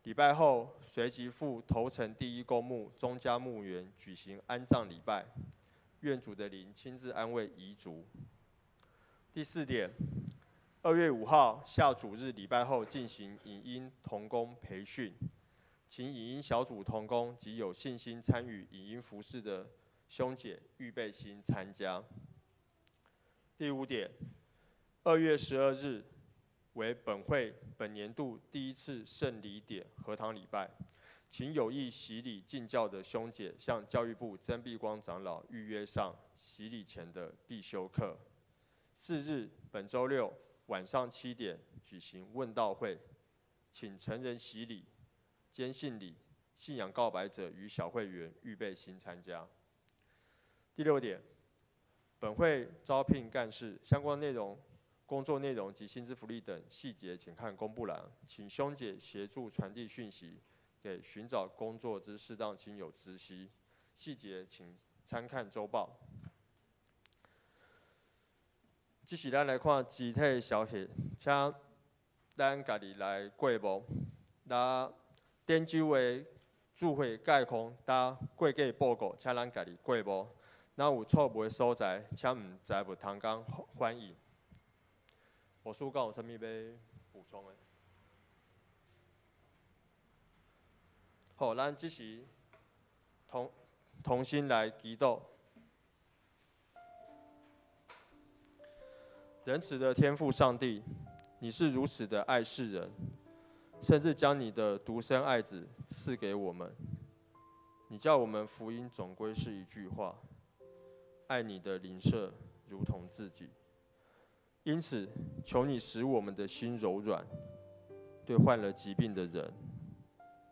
礼拜后，随即赴头城第一公墓钟家墓园举行安葬礼拜。愿主的灵亲自安慰遗族。第四点，2月5号下主日礼拜后进行影音同工培训，请影音小组同工及有信心参与影音服事的兄姐预备心参加。第五点，2月12日为本会本年度第一次圣礼典合堂礼拜，请有意洗礼进教的兄姐向教育部曾碧光长老预约上洗礼前的必修课。4日，本周六晚上7点举行问道会，请成人洗礼、坚信礼、信仰告白者与小会员预备心参加。第六点，本会招聘干事，相关内容、工作内容及薪资福利等细节，请看公布栏。请兄姐协助传递讯息给寻找工作之适当亲友知悉。细节请参看周报。这是咱来看肢体消息，请咱家己来过目。那顶周的聚会概况搭过计报告，请咱家己过目。若有错误的所在，请毋财务同工反映。牧师敢有啥物欲补充的？好，咱这时同心来祈祷。仁慈的天父上帝，你是如此的爱世人，甚至将你的独生爱子赐给我们。你叫我们福音总归是一句话：爱你的邻舍如同自己。因此，求你使我们的心柔软，对患了疾病的人，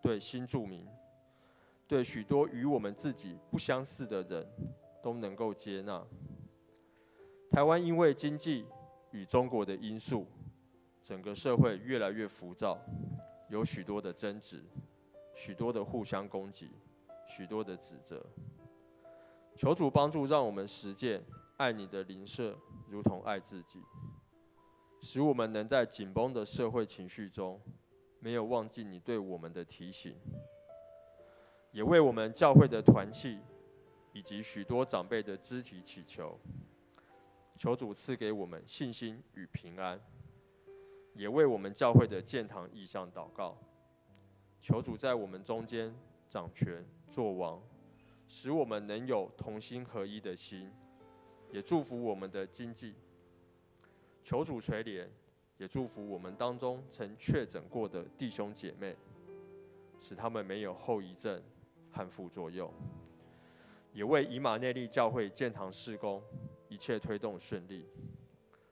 对新住民，对许多与我们自己不相似的人，都能够接纳。台湾因为经济与中国的因素，整个社会越来越浮躁，有许多的争执，许多的互相攻击，许多的指责。求主帮助，让我们实践爱你的邻舍如同爱自己，使我们能在紧绷的社会情绪中，没有忘记你对我们的提醒，也为我们教会的团契以及许多长辈的肢体祈求。求主赐给我们信心与平安，也为我们教会的建堂意向祷告。求主在我们中间掌权作王，使我们能有同心合一的心，也祝福我们的经济。求主垂怜，也祝福我们当中曾确诊过的弟兄姐妹，使他们没有后遗症和副作用。也为以马内利教会建堂事工一切推动顺利。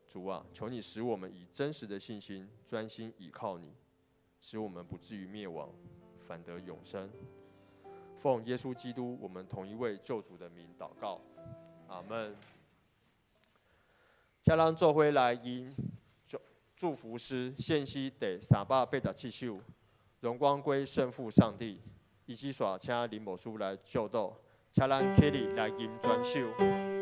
主啊，求你使我们以真实的信心专心倚靠你，使我们不至于灭亡，反得永生。奉耶稣基督我们同一位救主的名祷告，阿们。请咱做伙来吟祝福诗，献诗第387首，荣光归圣父上帝。伊此煞请林牧师来祝祷，请咱起立来吟全首。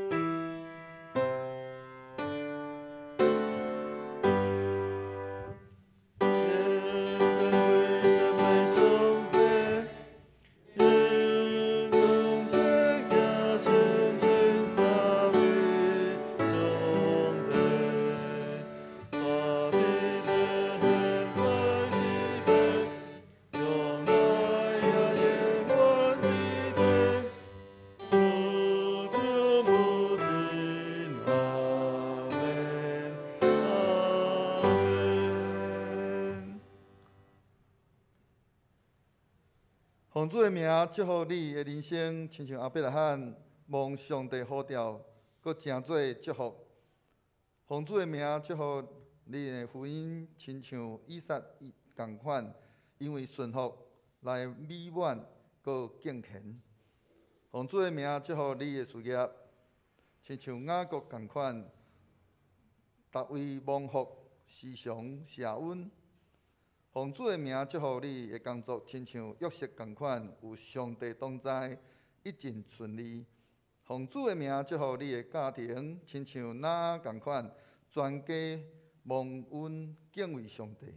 奉主的名祝福你的人生，亲像亚伯拉罕蒙上帝呼召，阁成做祝福。奉主的名祝福你的婚姻，亲像以撒仝款，因为顺服来美满阁敬虔。奉主的名祝福你的事业，亲像雅各仝款，大卫蒙福，时常谢恩。奉主的名祝福你的工作，亲像约瑟仝款，有上帝同在，一切顺利。奉主的名祝福你的家庭，亲像挪亚仝款，全家蒙恩敬畏上帝。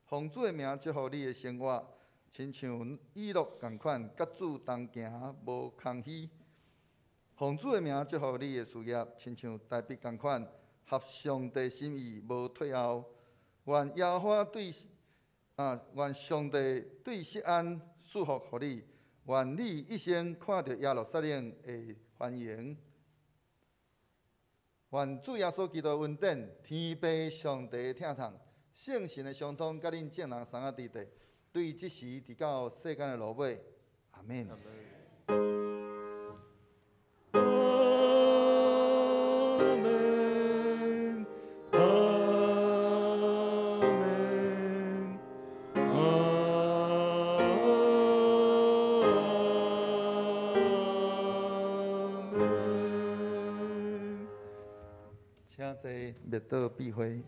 奉主的名祝福你的生活，亲像以诺仝款，佮主同行，无空虚。奉主的名祝福你的事业，亲像大卫仝款，合上帝心意，无退后。愿上帝对锡安赐福予你，愿你一生看著耶路撒冷的繁荣。愿主耶稣基督的恩典、天父上帝的疼痛、圣神的相通，佮恁众人三个伫地，对这时直到世间的落尾。阿们。阿们，阿们，阿们。请坐，默祷闭会。